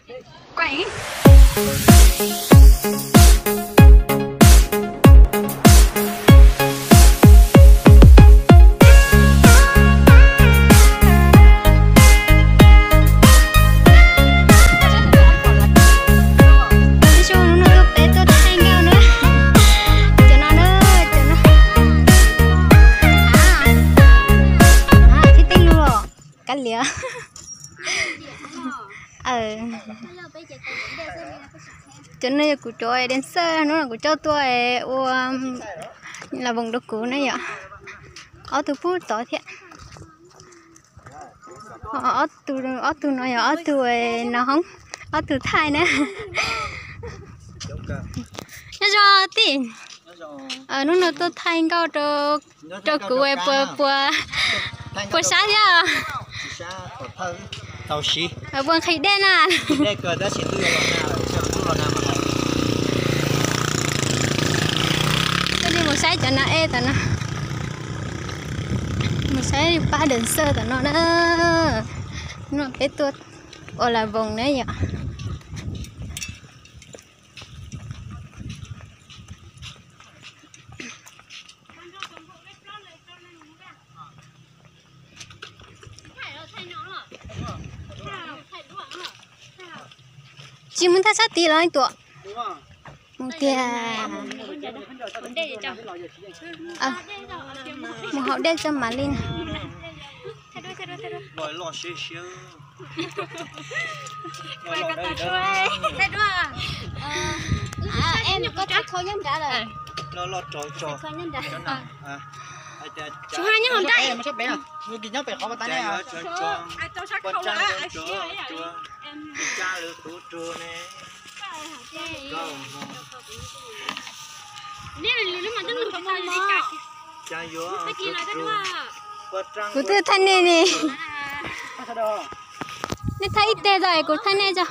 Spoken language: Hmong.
Hnub no peb tuaj thaij nkauj na. Cov no na, cov no. Tib teej lus kab liam. Cov no yog kuv cov dancer hnub no kuv coj tuaj ua la voos rau kuv na yom. Ob tug pub tod thiab. Ob tug no yog ob tug nov hoob, ob tug thaij na. Nyob zoo tij, hnub no tuaj thaij nkauj rau kuv puas, puas sab thiab? Puas nqhis dej na? Mus saib cov nas ej tom no, mus saib pab dancer tom no na. No peb tuaj ua la voos na yom. Tsis mus thaj tsam tid los tuaj. Mus tiag. Mus haus dej tso mam li na. Tsis ha nyob hauv nrab. Kuv twb thaij nej ne. Nej thaij ib teg tso es kuv thaij nej tso.